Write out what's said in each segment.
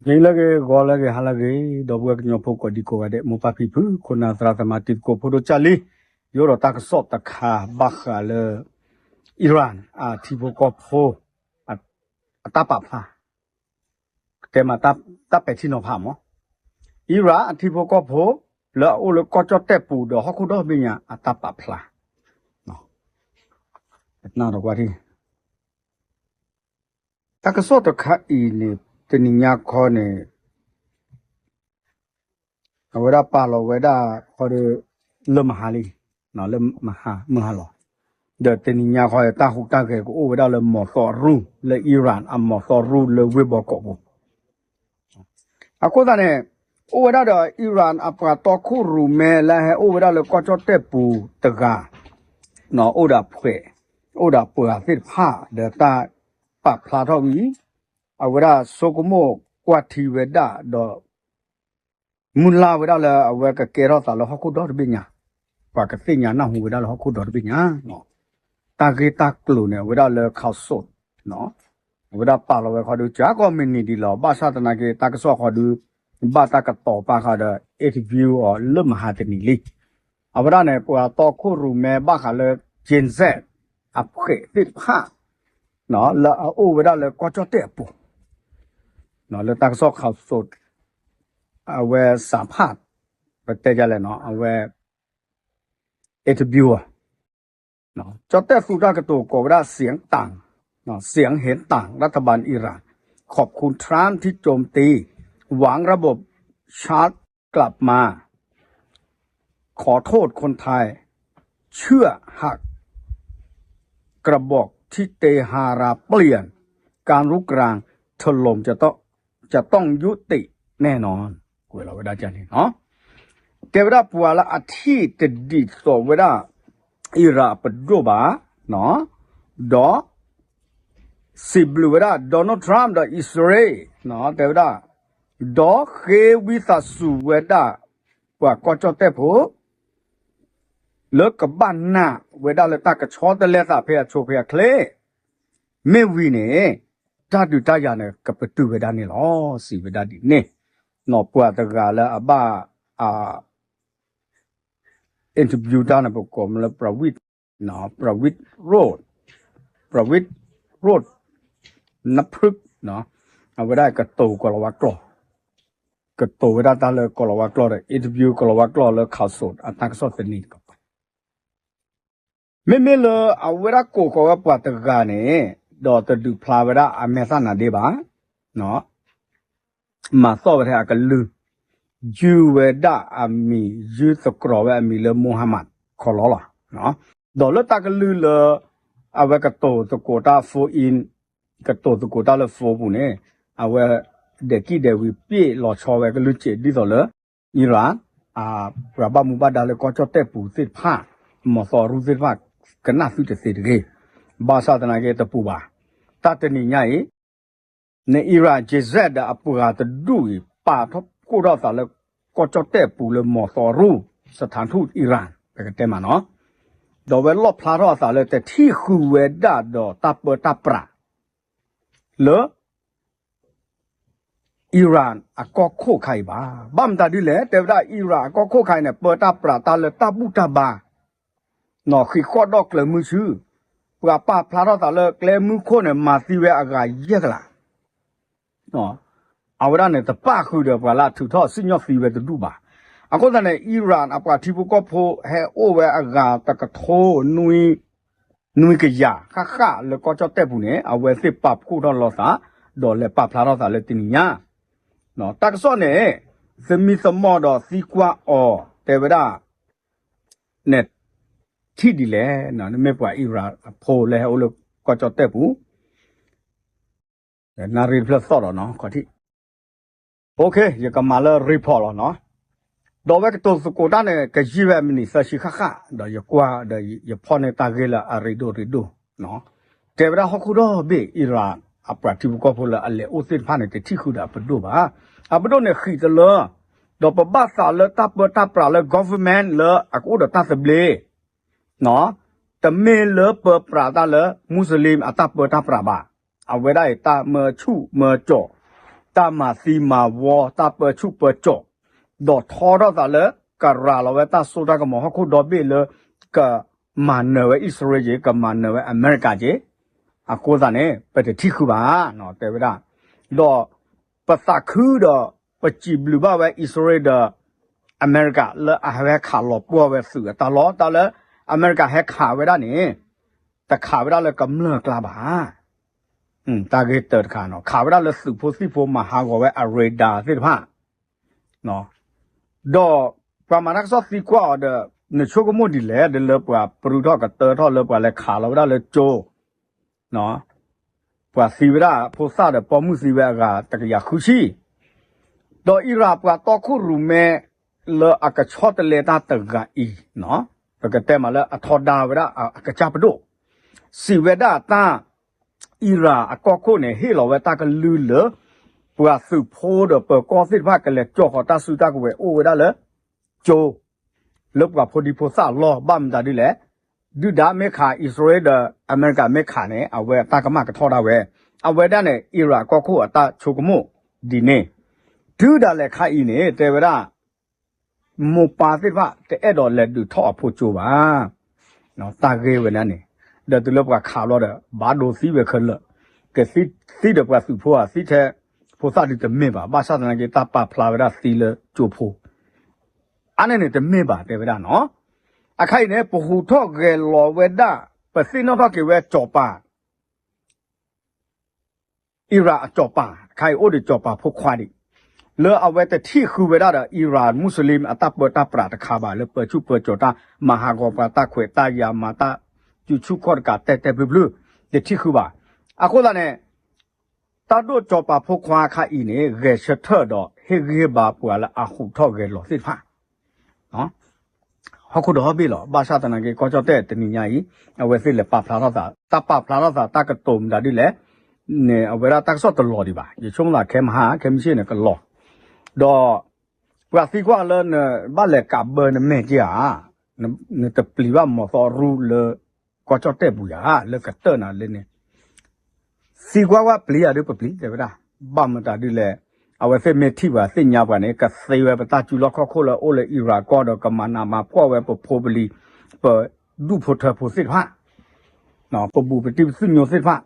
နံၤလၢအဂ့ၤ ဂီၤလၢအဂ့ၤ ဟါလၢအဂ့ၤ ဒီပုၢ်ဝဲၢ်ကညီဖိကိးဒံကိးဂၤဒဲး မိၢ်ပၢ်ဖံဖု ခိၣ်နၢ်သရၣ်သမါတံၤသကိးဖိဒိၣ်ကၢ်လံ, ယအိၣ်ဒီးတၢ်ကစီၣ်တခါဘၣ်ဃးလၢ Iran အထံဖိကီၢ်ဖိ အတၢ်ပာ်ဖျါ ကတဲမးတၢ်ပဲာ်ထံနီၤဖးမး, Iran အထံဖိကီၢ်ဖိ လၢအအိၣ်လၢကီၢ်ကၠီၣ်တဲၣ်ပူၤဒီးဟီၣ်ခိၣ်ဒီဘ့ၣ်ညါအတၢ်ပာ်ဖျါ, တၢ်ကစီၣ်တခါအံၤန့ၣ် တနံၤညါခီန့ၣ် အဝဲဒၣ်ပာ်လီၤဝဲဒၣ်ခီဒီး လၢမဟါလံ, လၢမဟါမုၢ်ဟါလီၤ, ဒီးတနံၤညါခီ တၢ်ဟူးတၢ်ဂဲၤကအိၣ်ဝဲဒၣ်လၢမီၤသီရူၢ် လၢ Iran အမီၤသီရူၢ်လၢဝ့ၢ်ဘီကီးပူၤ အဃိသတးန့ၣ် အိၣ်ဝဲဒၣ်ဒီး Iran အပှၤတီခိၣ်ရိၣ်မဲလၢဟဲအိၣ်ဝဲဒၣ်လၢကီၢ်ကၠီၣ်တဲၣ်ပူၤတဂၤ, အိၣ်ဒီးဖှဲး, အိၣ်ဒီးပှၤသ့ၣ်တဖၣ်ဒီးတၢ်ပာ်ဖျါထီၣ်ဝံၤ, အဝဲဒၣ်ဆိကမိၣ်ကွၢ်ထံဝဲဒၣ်ဒီး မုၢ်လၢ်ဝဲဒၣ်လၢအဝဲကကဲထီၣ်သးလၢဟီၣ်ခိၣ်ဒီတဘ့ၣ်ညါ, ပှၤကသ့ၣ်ညါနၢ်ဟူဝဲဒၣ်လၢဟီၣ်ခိၣ်ဒီတဘ့ၣ်ညါ, တၢ်ဂ့ၢ်တၢ်ကျိၤန့ၣ် အဝဲဒၣ်လၢ Khaosod အဝဲဒၣ်ပာ်လီၤဝဲခီဒုး ကၢ်ကီၢ်မုၢ်နံၤဒံးလီၤ, ဘၣ်ဆၣ်သနာ်က့ တၢ်ကစီၣ်ခီဒုး ဘၣ်တၢ်ကတီၤပာ်ဃာ်ဒီး interview အီၤလၢမဟါတနံၤလံ, အဝဲဒၣ်န့ၣ် ပှၤတီခိၣ်ရိၣ်မဲဘၣ်ဃးလၢ Gen Z အဖှဲးသ့ၣ်တဖၣ် လၢအအိၣ်ဝဲဒၣ်လၢကီၢ်ကၠီၣ်တဲၣ်အပူၤ, လၢတၢ်ကစီၣ် Khaosod အဝဲစးဖး ပတဲဒ်လဲၣ်နီၤ အဝဲ interview အီၤ, ကၠီၣ်တဲၣ်သူတၢ်ကတိၤကိးဝဲဒၣ် เสียงต่าง เสียงเห็นต่าง รัฐบาลอิหร่าน ขอบคุณทรัมป์ที่โจมตี หวังระบบชาร์จกลับมา ขอโทษคนไทย เชื่อหักกระบอกที่เตหะรานเปลี่ยน การรุกรานถล่มจะต้อง จะต้องยุติแน่นอน ကွဲးလီၤဝဲဒၣ်န့ၣ်, တဲဝဲဒၣ်ပှၤလၢအထံၣ်တဒ်သိးဝဲဒၣ် Iran အပဒိၣ်ဘၣ်, ဒီး စံးဘျုးဝဲဒၣ် Donald Trump ဒီးအံၣ်စရ့လး တဲဝဲဒၣ်, ဒီးဃ့ဝံသးစူၤဝဲဒၣ် ပှၤကီၢ်ကၠီၣ်တဲၣ်ဖိ လၢကဘၣ်နာ်ဝဲဒၣ်လၢတၢ်ကဆီတလဲသးဖဲအဆိဖဲအချ့ မ့ၢ်ဝံၤန့ၣ် တၢ်ဒုးတၢ်ယၤန့ၣ် ကပတုာ်ဝဲဒၣ်န့ၣ်လီၤ စံးဝဲဒၣ်ဒ်န့ၣ်, နီၢ်ပှၤတဂၤလၢအဘၣ် interview တၢ်န့ၣ် ပကိးမ့ၢ်လၢ Pravind, Pravind Road, Pravind Road နဖု, အဝဲဒၣ်ကတိၤကီၢ်လီၤဝါကျိာ်, ကတိၤဝဲဒၣ်တၢ်လၢကီၢ်လီၤဝါကျိာ်ဒီး interview ကီၢ်လီၤဝါကျိာ်လၢ Khaosod အတၢ်ကစီၣ်သန့တကပၤ မ့မ့ၢ်လၢအဝဲဒၣ်ကိးဃီၤဝဲပှၤတဂၤန့ၣ် ဒီးတဒုးဖျါဝဲဒၣ်အမဲာ်သၣ်နါဒ့ဘၣ်, မၤသီၣ်ဝဲထဲအကလုၢ်, ယုၢ်ဝဲဒၣ်အမံၤ ယုၢ်သတြီၤဝဲအမံၤလၢ Mohammad ခီလီလီၤ, ဒီးလၢတၢ်ကလုၢ်လၢ အဝဲကတိၤသကိးတၢ် phone in, ကတိၤသကိးတၢ်လၢ phone ပူၤန့ၣ် အဝဲဒဲးကံၣ်ဒဲးဝံၤပ့ၣ်လီၤဆီဝဲကလုၢ်စ့းဒ်သိးလၢ Iran ပှၤဘၣ်မူဘၣ်ဒါလၢကီၢ်ကၠီၣ်တဲၣ်ပူၤသ့ၣ်တဖၣ်, မီၤသီရူသ့ၣ်တဖၣ် ကနၣ်သုတသ့တဂ့ၤ, ဘၣ်ဆၣ်သနာ်က့တပူၤဘၣ်, တၢ်တနံၤညါအံၤ န Iran G Z ဒီးအပှၤတဒူၣ်အံၤ ပာ်ထီၣ်ကိၢ်ထီၣ်အသးလၢကီၢ်ကၠီၣ်တဲၣ်ပူၤလၢမီၤသီရူ စထၣ်ထူၣ် Iran ပကတဲမးနီၤ, ဒီးဝဲလီၣ်ဖျါထီၣ်အသးလၢတထံၣ်ဃုာ်ဝဲဒၣ်ဒီးတၢ်ပၢတၢ်ပြး လၢ Iran အကီၢ်ခိၣ်ခါအံၤဘၣ်. ဘၣ်မတၤဒ်လဲၣ် တဲဝဲဒၣ် Iran အကီၢ်ခိၣ်ခါအံၤန့ၣ် ပၢတၢ်ပြးတၢ်လၢတၢ်ဘူၣ်တၢ်ဘါ, ဃံးဃီၣ်ဒီၣ်ကျၢၤမုဆူ, ပှၤပာ်ဖျါထီၣ်သးလၢကျဲမုၢ်ခိၣ်န့ၣ် မၤသံဝဲအဂၤယဲၢ်ကလး အဝဲဒၣ်န့ၣ် တပၣ်ဃုာ်ဒီးပှၤလၢအထုးထီၣ်စံၣ်ညီၣ်သံဝဲတဒူၣ်ဘၣ်. အဃိသတးန့ၣ် Iran အပှၤထံဖိကီၢ်ဖိဟဲအိၣ်ဝဲအဂၤတကထိ နွံကယၤဃၣ်ဃၣ်လၢကီၢ်ကၠီၣ်တဲၣ်ပူၤန့ၣ် အဝဲသ့ၣ်ပာ်ဖှိၣ်ထီၣ်လိာ်သး ဒီးလဲၤပာ်ဖျါထီၣ်သးလၢတနံၤညါ တၢ်ကစီၣ်န့ၣ် သမံသမိးဒီးသံကွၢ်အီၤ တဲဝဲဒၣ် နဲၣ် ထံၣ်ဒ်လဲၣ်, နမ့ၢ်ပှၤ Iran အဖိလၢဟဲအိၣ်လၢကီၢ်ကၠီၣ်တဲၣ်ပူၤ နၣ်ရံၣ်တဖျၢၣ်သီၣ်ဒီးနီၤ ခီၣ်ထံး ယကမၤလၢ report လီၤနီၤ. ဒီးဝဲကတိၤသကိးတၢ်န့ၣ် ကယံာ်ဝဲမံးနံးသၢဆံဃၣ်ဃၣ် ဒီးယကွၢ်ဒီးယဖီၣ်န့ၢ်တၢ်ဂ့ၢ်လၢအရ့ဒိၣ်ရ့ဒိၣ်, တဲဝဲဒၣ်ဟီၣ်ခိၣ်ဒီဘ့ၣ် Iran အပှၤထံဖိကီၢ်ဖိလၢအလဲၤအိၣ်သ့ၣ်တဖၣ်န့ၣ် တထံၣ်ဃုာ်ဒီးအပဒိၣ်ဘၣ်. အပဒိၣ်န့ၣ်ဃံးတလၢ ဒီးပဘၣ်သးလၢတၢ်ပၢတၢ်ပြးလၢ government လၢအကအိၣ်ဒီးတၢ်သဘျ့ တမ့ၢ်လၢပၢပြးတၢ်လၢ Muslim အတၢ်ပၢတၢ်ပြးဘၣ်. အဝဲဒၣ်အံၤတၢ်မၢဆူၣ်မၢကၠီၤ, တၢ် တၢ်မၤသံမၤဝီ တၢ်ပၢဆူၣ်ပၢကၠီၣ်, ဒီးထီထီၣ်သးလၢ ကရၤလီၤဝဲတၢ်စိတၢ်ကမီၤဟီၣ်ခိၣ်ဒီဘ့ၣ်လၢ ကမၤနၢၤဝဲအံၣ်စရ့လးက့ၤ ကမၤနၢၤဝဲအမဲရကၤက့ၤ, အဃိသတးန့ၣ် ပတထံၣ်ဃုာ်ဘၣ် တဲဝဲဒၣ်, ဒီးပသးခုဒီး ပစံးဘျုးဘၣ်ဝဲအံၣ်စရ့လးဒီး အမဲရကၤ လၢအဟဲခးလီၤပှီၢ်ဝဲသုးအတၢ်လီၢ်, တၢ်လၢအမဲရကၤဟဲခးဝဲဒၣ်န့ၣ် တခးဝဲဒၣ်လၢကမျၢၢ်ကျါဘၣ် တၢ်ဂ့ၢ်တၢတခါနီၤ ခးဝဲဒၣ်လၢသုးဖိသံၣ်ဖိမၤဟးဂီၤဝဲအရ့ဒါသ့ၣ်တဖၣ်, ဒီးပှၤမၤတၢ်ကစီၣ်သံကွၢ်အီၤဒီး နဆိကမိၣ်ဒ်လဲၣ် ဒီးလၢပှၤပြူထီၣ်ကတၢထီၣ်လၢပှၤလဲၤခးလီၤဝဲဒၣ်လၢကၠိ ပှၤသံဝဲဒၣ်ဖိသၣ်ဒီးပိာ်မုၣ်သံဝဲအဂၤတကယၤဃုဆံ, ဒီးအံရၣ်ပှၤတီခိၣ်ရိၣ်မဲ လၢအကဆီတလဲတၢ်တဂၤအံၤ, ပကတဲမးလၢအထီဒါဝဲဒၣ်အကစၢ်ပဒိၣ်, စံးဝဲဒၣ်တၢ် အံရၣ်အကီၢ်ခိၣ်န့ၣ် ဟ့ၣ်လီၤဝဲတၢ်ကလုၢ်လၢ ပှၤသုးဖိဒီးပၢၤကီၢ်သ့ၣ်တဖၣ်ကလဲၤကၠီၣ်ဃီၤတၢ်စုတၢ်ကဝဲၤအိၣ်ဝဲဒၣ်လၢ ကၠိ လၢပှၤဖိဒံဖိသၣ်အလီၢ် ဘၣ်မတၤဒ်လဲၣ်, ဒုၣ်ဒါမ့ၢ်ခးအံၣ်စရ့လးဒီးအမဲရကၤမ့ၢ်ခးန့ၣ် အဝဲအတၢ်ကမၣ်ကထီၣ်ဒၣ်ဝဲ, အဝဲဒၣ်န့ၣ် အံရၣ်ကီၢ်ခိၣ်အတၢ်ဆိကမိၣ်ဒ်န့ၣ်, တုၤဒၣ်လဲာ်ခါအံၤန့ၣ် တဲဝဲဒၣ် မိၢ်ပၢ်သ့ၣ်တဖၣ်တအဲၣ်ဒိးလဲၤဒုးထီၣ်အဖိကၠိဘၣ် တၢ်ဂ့ၢ်ဝဲဒၣ်န့ၣ်, ဒီးတုၤလၢပှၤခးဘျီဒီး ဘၣ်ဒိသံဝဲခဲလၢာ်, ကသံဒီးပှၤသုးဖိဧါ သံထဲ ဖိသၣ်ဒုးတမ့ၢ်ဘၣ်, ဘၣ်ဆၣ်သနာ်က့ တၢ်ပာ်ဖျါဝဲဒၣ်သံလၢကၠိဖိ အါန့ၣ်န့ၣ်တမ့ၢ်ဘၣ် တဲဝဲဒၣ်နီၤ, အခါအံၤန့ၣ် ပဟူးထီၣ်ဂဲၤလီၤဝဲဒၣ် ပသ့ၣ်နီၣ်ထီၣ်က့ၤဝဲကၠီၤပၤ အံရၣ်အကၠီၤပၤ အခါအံၤအိၣ်ဒီးကၠီၤပၤဖိခွါဒံး, လၢအဝဲတထံၣ်ဃုာ်ဝဲဒၣ်ဒီး အံရၣ်မူစလ့ၣ် အတၢ်ပၢတၢ်ပြးတခါဘၣ် လၢပၢဆူၣ်ပၢကၠီၤတၢ် မၤဟးဂီၤပှၤတၢ်ခွဲးတၢ်ယာ် မၤတၢ်စုဆူၣ်ခီၣ်တကး တဲတဲဘျုးဘျုး တထံၣ်ဃုာ်ဘၣ်. အဃိသတးန့ၣ် တၢ်ဒိၣ်ကၠီၤပၤဖိခွါအခါအံၤန့ၣ် ဂဲၤဆၢထၢၣ်ဒီးဟ့ၣ်ဂံၢ်ဟ့ၣ်ဘါပှၤလၢအဟူးထီၣ်ဂဲၤလီၤသ့ၣ်တဖၣ် ဟီၣ်ခိၣ်ဒီဘ့ၣ်လီၤ. ဘၣ်ဆၣ်သနာ်က့ ကီၢ်ကၠီၣ်တဲၣ်တနံၤညါအံၤ အဝဲသ့ၣ်လဲၤပာ်ဖျါထီၣ်သး တၢ်ပာ်ဖျါထီၣ်သး တၢ်ကတိၤမတၤဒ်လဲၣ်န့ၣ် အဝဲဒၣ်တၢ်ကစီၣ်တလီၤဒံးဘၣ်. ယဆိကမိၣ်သးခဲမဟါ ခဲမုၢ်ဆ့ၣ်န့ၣ် ကလီၤ ဒီး ပှၤသံကွၢ်လၢနဘၣ်လဲၤကးဘၢနမဲာ်က့ဧါ, နတပျံၤဘၣ်မီၤသီရူလၢ ကီၢ်ကၠီၣ်တဲၣ်ပူၤဧါ လၢကတၢၢ်နၤလၢန့ၣ် သံကွၢ်ကွၢ်ပျံၤယၤဒုးပပျံၤ တဲဝဲဒၣ်, ဘၣ်မတၤဒ်လဲၣ်, အဝဲသ့ၣ်မ့ၢ်ထံၣ်ပှၤသ့ၣ်ညါပှၤန့ၣ် ကသ့ဝဲပတၢ်စုလီၢ်ခီၣ်ခိၣ်လၢအိၣ်လၢအံရၣ်ကီၢ်ဒီး ကမၤနးမၤဖှီၣ်ဝဲပဖိပလံၤ ပဒူၣ်ဖိထၢဖိသ့ၣ်တဖၣ် ပဘူးပတံၢ်ပသူၣ်ညိသ့ၣ်တဖၣ်,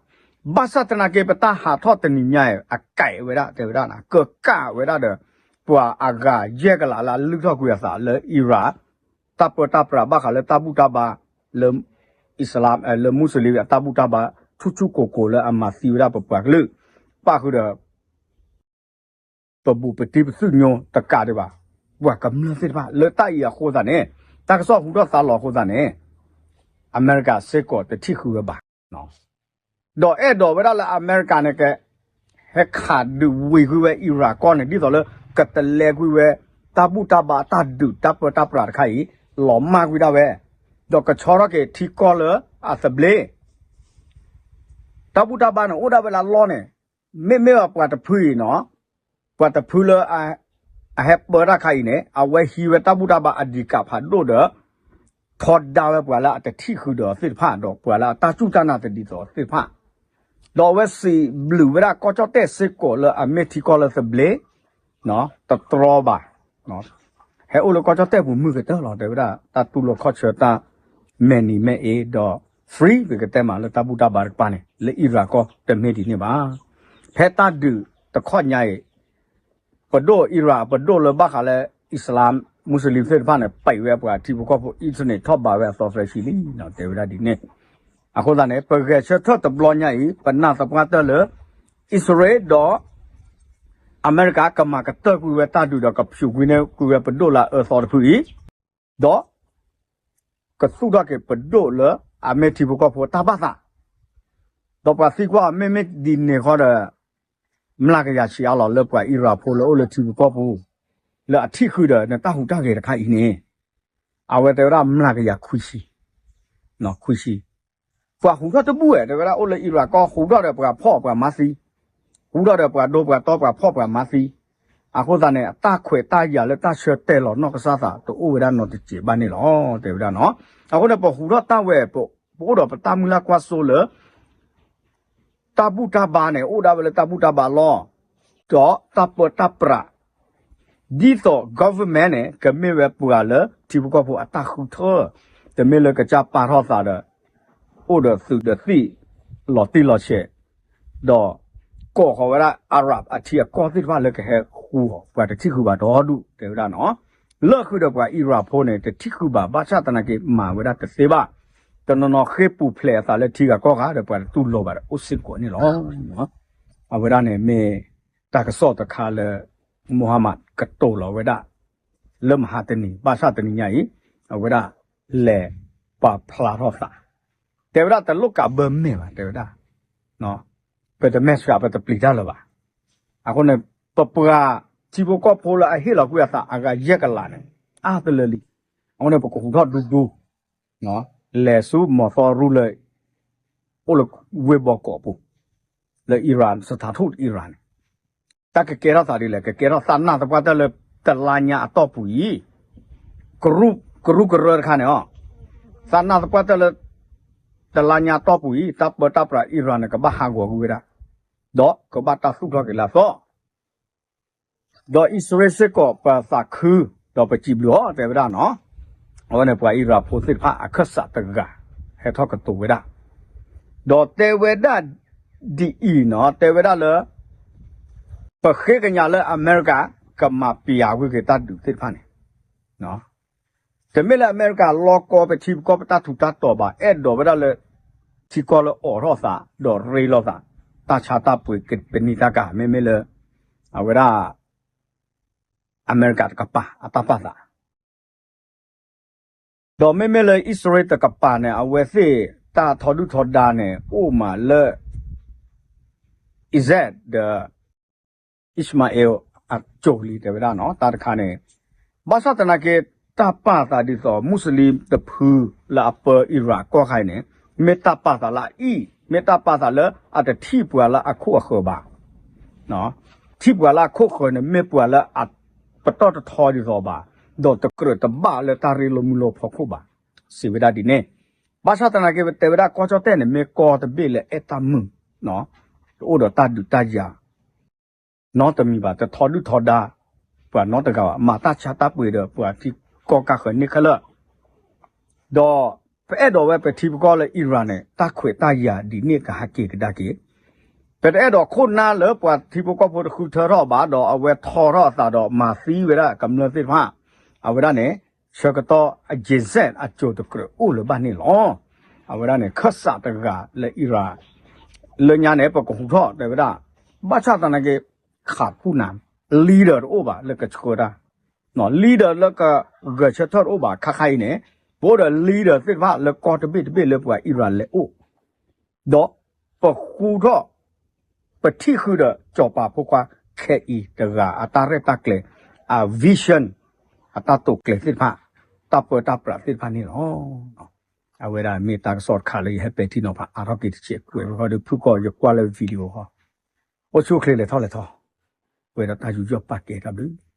ဘၣ်ဆၣ်သနာ်က့ ပတၢ်ဟးထီၣ်တနံၤညါအံၤ အကဲဝဲဒၣ် တဲဝဲဒၣ် ကကးဝဲဒၣ်ဒီး ပှၤအဂၤယဲၢ်ကလးလၢအလုၢ်ထီၣ်ကွံာ်အသးလၢအံရၣ် တၢ်ပၢတၢ်ပြးဘၣ်ဃးလၢတၢ်ဘူၣ်တၢ်ဘါ လၢ အံၣ်စလၣ် လၢမူစလ့ၣ်အတၢ်ဘူၣ်တၢ်ဘါ ထူၣ်ဆူၣ်ကိၢ်ကိၢ်လၢအမၤသံဝဲဒၣ်ပပှၤကလုာ် ပၣ်ဃုာ်ဒီး ပဘူးပတံၢ်ပသူၣ်ညိတကးဒံးဘၣ် ပှၤကမျၢၢ်သ့ၣ်တဖၣ် လၢတၢ်အံၤအဃိသတးန့ၣ် တၢ်ကစီၣ်ဟူထီၣ်သါလီၤအဃိသတးန့ၣ် အမဲရကၤစ့ၢ်ကီးတထံၣ်ဃုာ်ဝဲဘၣ် ဒီးအဲၣ်ဒိးဝဲဒၣ်လၢအမဲရကၤန့ၣ်က ဟဲခးဒုးဝံၤကွံာ်ဝဲအံရၣ်ကီၢ်န့ၣ် ဒ်သိးလၢ ကတလဲကွံာ်ဝဲ တၢ်ဘူၣ်တၢ်ဘါတၢ်ဒုးတၢ်ပၢတၢ်ပြးတခါအံၤ လီၤမၢ်ကွံာ်ဒၣ်ဝဲ ဒီးကဆီထီၣ်က့ၤထံကီၢ်လၢအသဘျ့ တၢ်ဘူၣ်တၢ်ဘါန့ၣ် အိၣ်ဒၣ်ဝဲလၢအလီၢ်န့ၣ် မ့မ့ၢ်ပှၤတဖုအံၤနီၤ ပှၤတဖုလၢ အဟဲပၢတၢ်ခါအံၤန့ၣ် အဝဲဟံးဝဲတၢ်ဘူၣ်တၢ်ဘါအဒံးကးဖးဒိၣ်ဒီး ထီဒါဝဲပှၤလၢအတထံၣ်ဃုာ်ဒီးသ့ၣ်တဖၣ် ဒီးပှၤလၢအတၢ်စူၢ်တၢ်နာ်တဒ်သိးသ့ၣ်တဖၣ် ဒီးအဝဲစံးဘျုးဝဲဒၣ်ကီၢ်ကၠီၣ်တဲၣ်စ့ၢ်ကီးလၢအမ့ၢ်ထံကီၢ်လၢသဘျ့ တတြီဘၣ် ဟဲအိၣ်လၢကီၢ်ကၠီၣ်တဲၣ်ပူၤမုၢ်ကတၢၢ်လီၤ တဲဝဲဒၣ် တၢ်တူၢ်လိာ်ခီၣ်ဆၢတၢ်မဲာ်နံၤမဲာ်အ့ဒီး free ပကတဲမးလၢတၢ်ဘူၣ်တၢ်ဘါတကပၤန့ၣ် လၢအံရၣ်ကီၢ်တမ့ၢ်ဒ်န့ၣ်ဘၣ်. ဖဲတၢ်ဒုးတခီညါအံၤ ပဒိၣ်အံရၣ်ပဒိၣ်လၢဘၣ်ဃးလၢ အံၣ်စလၣ်မူစလ့ၣ်သ့ၣ်တဖၣ်န့ၣ် ပံးဝဲပှၤထံဖိကီၢ်ဖိ internet ထီၣ်ဘးဝဲအသီသၢဆံလံ တဲဝဲဒၣ်ဒ်န့ၣ် အဃိသတးန့ၣ် ပဂဲၤဆၢထၢၣ်တဘျီညါအံၤ ပနာ်သပှၢ်တၢၢ်လၢ အံၣ်စရ့လးဒီး အမဲရကၤကမၤကတၢၢ်ကွံာ်ဝဲတၢ်ဒုးဒီးကဖၠူးကွံာ်န့ၢ်ကွံာ်ဝဲပဒိၣ်လၢအအၢသီတဖုအံၤ ဒီး ကသူၣ်ထီၣ်က့ၤပဒိၣ်လၢအမ့ၢ်ထံဖိကီၢ်ဖိတၢ်ဘၣ်သး ဒီးပှၤသံကွၢ်မ့မ့ၢ်ဒ်န့ၣ်ဃီဒီး မျးကယၤဆံးအါလီၤလၢပှၤအံရၣ်ဖိလၢအိၣ်လၢထံဖိကီၢ်ဖိ လၢအထံၣ်ဃုာ်ဒီးနတၢ်ဟူးတၢ်ဂဲၤတခါအံၤန့ၣ် အဝဲတဲဝဲဒၣ်မျးကယၤခွံဆံ ခွံဆံ ပှၤဟူးထီၣ်တဘူၣ်ဝဲ တဲဝဲဒၣ်အိၣ်လၢအံရၣ်ကီၢ်ဟူးထီၣ်ဒီးပှၤဖှီၣ်ပှၤမၤသံ ဟူးထီၣ်ဒီးပှၤဒိပှၤတီပှၤဖှီၣ်ပှၤမၤသံ အဃိသတးန့ၣ် အတၢ်ခွဲးတၢ်ယာ်လၢတၢ်ဆၢတဲာ်လီၤနီၢ်ကစၢ်သးတအိၣ်ဝဲဒၣ်နီတစဲးဘၣ်န့ၣ်လီၤ တဲဝဲဒၣ်နီၤ. အဃိန့ၣ် ပဟူးထီၣ်တၢ်ဝဲ ပအိၣ်ဒီးပတၢ်မုၢ်လၢ်ကွၢ်စိလၢ တၢ်ဘူၣ်တၢ်ဘါန့ၣ် အိၣ်ဒၣ်ဝဲလၢတၢ်ဘူၣ်တၢ်ဘါလီၢ် ဒီးတၢ်ပၢတၢ်ပြး ဒ်သိး government န့ၣ် ကမ့ၢ်ဝဲပှၤလၢထံဖိကီၢ်ဖိအတၢ်ဃုထၢ, တမ့ၢ်လၢကစၢ်ပာ်ထီၣ်သးဒီး အိၣ်ဒီးသုးဒီးသံၣ် လီၤတံၢ်လီၤဆဲး, ဒီးကိးဃီၤဝဲဒၣ် Arab အထံအကီၢ်သ့ၣ်တဖၣ်လၢကဟဲဃုအီၤ ပှၤတထံၣ်ဃုာ်ဘၣ်ဒီဒူၣ် တဲဝဲဒၣ်နီၤ. လၢဃုာ်ဒီးပှၤအံရၣ်ဖိန့ၣ် တထံၣ်ဃုာ်ဘၣ် ဘၣ်ဆၣ်သနာ်က့ မၤဝဲဒၣ်တသ့ဘၣ်. တနီၤနီၤဃ့ၢ်ပူၤဖျဲးအသးလၢထံဂၤကီၢ်ဂၤဒီး ပှၤတတူၢ်လိာ်ဘၣ်ဒီးအိၣ်စ့ၢ်ကီးန့ၣ်လီၤ. အဝဲဒၣ်န့ၣ်မ့ၢ်တၢ်ကစီၣ်တခါလၢ Mohammed ကတိၤလီၤဝဲဒၣ် လၢမဟါတနံၤ ဘၣ်ဆၣ်တနံၤညါအံၤ အဝဲဒၣ်လဲၤပာ်ဖျါထီၣ်သး တဲဝဲဒၣ်တလိၣ်ကးဘၢမဲာ်ဘၣ် တဲဝဲဒၣ် ပတမဲာ်ဆှး ပတပျံၤတၢ်လၢၤဘၣ်. အဃိန့ၣ် ပပှၤထံဖိကီၢ်ဖိလၢအဟ့ၣ်လီၤကွံာ်အသးအဂၤယဲၢ်ကလးန့ၣ် အါတလၢလံ. အဃိန့ၣ် ပကဟူးထီၣ်ဒူဒူ လဲၤဆူမီၤသီရူလၢ အိၣ်လၢဝ့ၢ်ဘီကီးအပူၤ လၢ Iran စထးထူၣ် Iran န့ၣ် တၢ်ကကဲထီၣ်သးဒ်လဲၣ်, ကကဲထီၣ်သးနၢ်သပှၢ်တၢၢ်လၢတလါညါအတီၢ်ပူၤအံၤ, ကရူၢ်ကရၢတခါန့ၣ်အီၤ, သးနၢ်သပှၢ်တၢၢ်လၢ တလါညါအတီၢ်ပူၤအံၤ တၢ်ပၢတၢ်ပြး Iran န့ၣ် ကဘၣ်ဟးဂီၤကွံာ်ဝဲဒၣ်, ဒီးကဘၣ်တၢ်သူၣ်ထီၣ်က့ၤလၢအသီ ဒီးအံၣ်စရ့လးစ့ၢ်ကီးပသးခု, ဒီးပစံးဘျုးအီၤ တဲဝဲဒၣ်နီၤ. အဝဲန့ၣ်ပှၤအံရၣ်ဖိသ့ၣ်တဖၣ်အခၢၣ်စးတဂၤ ဟဲထီၣ်ကတိၤဝဲဒၣ်, ဒီးတဲဝဲဒၣ်ဒ်အံၤနီၤ, တဲဝဲဒၣ်လၢ ပဃ့ကညးလၢအမဲရကၤ ကမၤပျးကွံာ်က့ၤတၢ်ဒုးသ့ၣ်တဖၣ်န့ၣ် တမ့ၢ်လၢအမဲရကၤလီၤကီပထံပကီၢ်ပတၢ်ထူးတၢ်တီၤဘၣ်, အဲၣ်ဒိးဝဲဒၣ်လၢ ထံကီၢ်လၢအိးထီၣ်သး ဒီးရ့လိာ်သး, တၢ်ဆါတၢ်ပှ့ၤကပနံာ်တၢ်ကၤ မ့မ့ၢ်လၢ အဝဲဒၣ် အမဲရကၤတကပၤအတၢ်ပာ်သး ဒီးမ့မ့ၢ်လၢအံၣ်စရ့လးတကပၤန့ၣ် အဝဲသ့ၣ်တၢ်ထီဒုၣ်ထီဒါန့ၣ် အိၣ်မးလၢ Iran ဒီး Israel အစိၤလံ တဲဝဲဒၣ်နီၤ, တၢ်တခါန့ၣ် ဘၣ်ဆၣ်သနာ်က့ တၢ်ပာ်သးဒ်သိး မူစလ့ၣ်တဖုလၢအပၢအံရၣ်ကီၢ်ခါအံၤန့ၣ် မ့ၢ်တၢ်ပာ်သးလၢအအံၣ်, မ့ၢ်တၢ်ပာ်သးလၢအတထံၣ်ပှၤလၢအခိၣ်အဃၢၤဘၣ် ထံၣ်ပှၤလၢအခိၣ်ဃၢၤန့ၣ် မ့ၢ်ပှၤလၢအပတီၢ်တထီဒ်သိးဘၣ်, ဒီးတကြၢးတဘၣ်လၢတၢ်ရ့လိာ်မုာ်လိာ်ဖီခိၣ်ဘၣ်, စံးဝဲဒၣ်ဒ်န့ၣ်. ဘၣ်ဆၣ်သနာ်က့ ပတဲဝဲဒၣ်ကီၢ်ကၠီၣ်တဲၣ်န့ၣ် မ့ၢ်ကီၢ်တဘ့ၣ်လၢအဲၣ်တၢ်မုာ်, တအိၣ်ဒီးတၢ်ဒုးတၢ်ယၤ နီတမံၤဘၣ်, တထီဒုၣ်ထီဒါ ပှၤနီတဂၤဘၣ်, မၤတၢ်ဆါတၢ်ပှ့ၤဒီးပှၤထံကီၢ်ကၢ်ဃၢၤန့ၣ်ခဲလၢာ် ဒီးပအဲၣ်ဒိးဝဲပထံပကီၢ်လၢအံရၣ်န့ၣ် တၢ်ခွဲးတၢ်ယာ်ဒ်န့ၣ်ကဟးက့ၤကဒါက့ၤ, ပတအဲၣ်ဒိးခိၣ်နၢ်လၢပှၤထံဖိကီၢ်ဖိတဃုထၢထီၣ်ဘၣ် ဒီးအဝဲထီထီၣ်အသးဒီးမၤသံဝဲဒၣ်ကမျၢၢ်သ့ၣ်တဖၣ်, အဝဲဒၣ်န့ၣ် ဆၢကတီၢ်အ genocide အစိၤတကြၢးအိၣ်လၢၤဘၣ်န့ၣ်လီၤ. အဝဲဒၣ်န့ၣ် ခၢၣ်စးတဂၤလၢအံရၣ် လၢညါန့ၣ် ပကဟူးထီၣ်တဲဝဲဒၣ်, ဘၣ်ဆၣ်သနာ်က့ ခးဖူၣ်နၤ leader တအိၣ်ဘၣ်လၢကဆှၢတၢ်, leader လၢကဂဲၤဆၢထၢၣ်တအိၣ်ဘၣ်, ခါခါအံၤန့ၣ် ပအိၣ်ဒီး leader သ့ၣ်တဖၣ်လၢကီၢ်တဘ့ၣ်တဘ့ၣ်လၢပှၤအံရၣ်လဲၤအိၣ် ဒီးပဃူထီၣ် ပထံၣ်ဃုာ်ဒီးစီၤပၤဖိခွါခဲအံၤတဂၤ အတၢ်ရဲၣ်တၢ်ကျဲၤ အ vision အတၢ်တိာ်ကျဲၤသ့ၣ်တဖၣ် တၢ်ပၢတၢ်ပြးသ့ၣ်တဖၣ်န့ၣ်လီၤ. အဝဲဒၣ်မ့ၢ်တၢ်ကစီၣ်တခါလၢယဟဲပဲာ်ထံနီၤဖးအါထီၣ်က့ၤတစဲးကွဲးဝဲဃီဒီး ဖုၣ်ကိာ်ယကွၢ်လၢ video ဃီ, အိၣ်ဆူၣ်အိၣ်ချ့လဲၤထီၣ်လဲၤထီ, ပှဲၤဒီးတၢ်ယူးယီၣ်ပာ်ကဲတၢ်ဘျုး